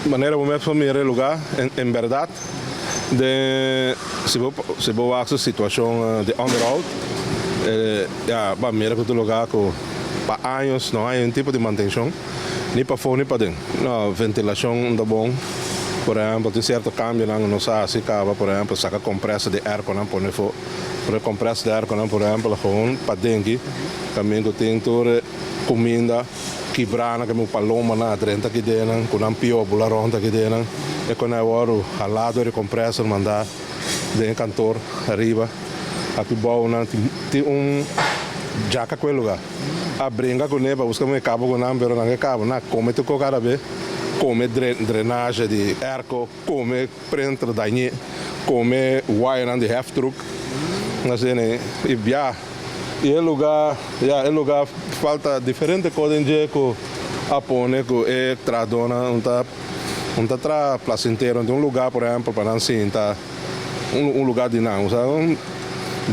Manera bo mes por mira e lugá, en bèrdat, den si bo si bo wak su situashon di onderhoud, ya bo a mira ku ta un lugá ku pa años no hay un tipo di mantenshon, ni pafó ni paden. No, ventilashon no ta bon. Por ehèmpel, tin sierto kambionan ku nos a hasi kaba, por ehèmpel, saka komprèsor di èrkonan pone afó. Pero e komprèsor di èrkonan, por ehèmpel, gewoon paden aki, kaminda ku tin tur kuminda. Kibrá nan kami palomanan a drenta aki den nan, ku nan pio a bula rònt aki den nan. E kon a wòrdu halá dor di komprèsor mandá den e kantor ariba. Aki bou nan tin un djaka ku e lugá. A bringa kuné pa buska mi kaba ku nan, pero nan ke kaba. Nan a kome tur kos kada be, kome drenazje di èrko, kome printer dañ'é, kome wayanan di heftruck. Asina i bia. I e lugá, ya, e lugá falta diferente kos den dje ku a pone ku e trahadónan un ta un ta traha plasentero. Tin un lugá, por ehèmpel, pa nan sinta, un un lugá di nan. Osea, un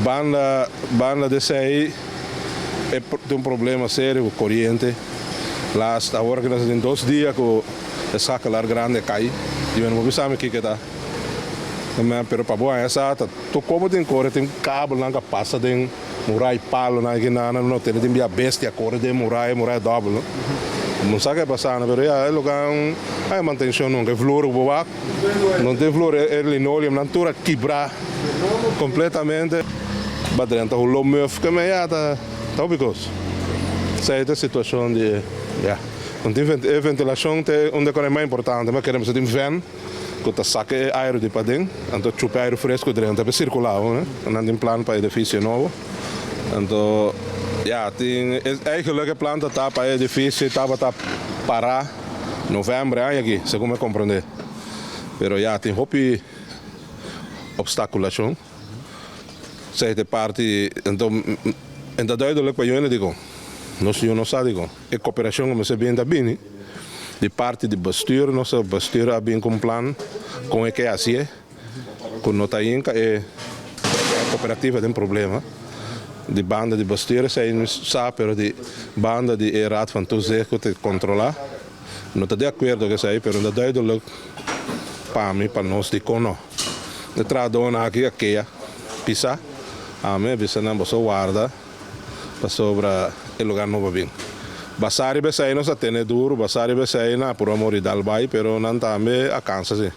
banda banda di esei e tin un problema serio ku koriente. Last awor ku nos a tin dos dia ku e schakelar grandi a kai i mi no por bisa mi kiko ta. Pero pa bo haña sa ta tur komo tin kore tin kabelnan ka pasa den murai palonan aki nan nan no tene tin bia bestia kore den murai murai dòbel no no sa ke pasa pero ya e luga hay mantencion nunka e vloer ku bo wak no tin vloer e linoleum nan tur a kibra kompletamente ba drenta hulo muf ke me ya ta hopi kos esei ta e situacion di ya no tin e ventilacion ta un de kos mas importante mi a kere mester tin ven. Ku ta saka e airu di paden, anto chupa e airu fresku drenta pa e sirkulá awo, nan tin plan pa edifisio nobo. Anto ya, tin eigenlik e plan ta ta pa e edifisio tabata pará novèmber e aña aki, segun mi a komprondé. Pero ya, tin hopi opstakulashon. Esei ta e parti, anto e ta duidelik pa yunan dikon, nos yu no sa dikon. E koperashon ku mester bin ta bini di parti di bestuur, nos bestuur a bin ku un plan kon e ke hasié ku no ta hinka e kooperativa den problema. Di banda di bestuur esei mi sa pero di banda di e raad van toezicht ku ta kontrolá no ta di akuerdo ku esei pero ta duidelik pa mi pa nos dikon no. E trahadónan aki a kea pisa ami a bisa nan boso warda. Pasobra e lugar no ba bin. Basá riba esei nos a tene duru, basá riba esei nan a purba muri dal bai, pero nan tambe a kansa si.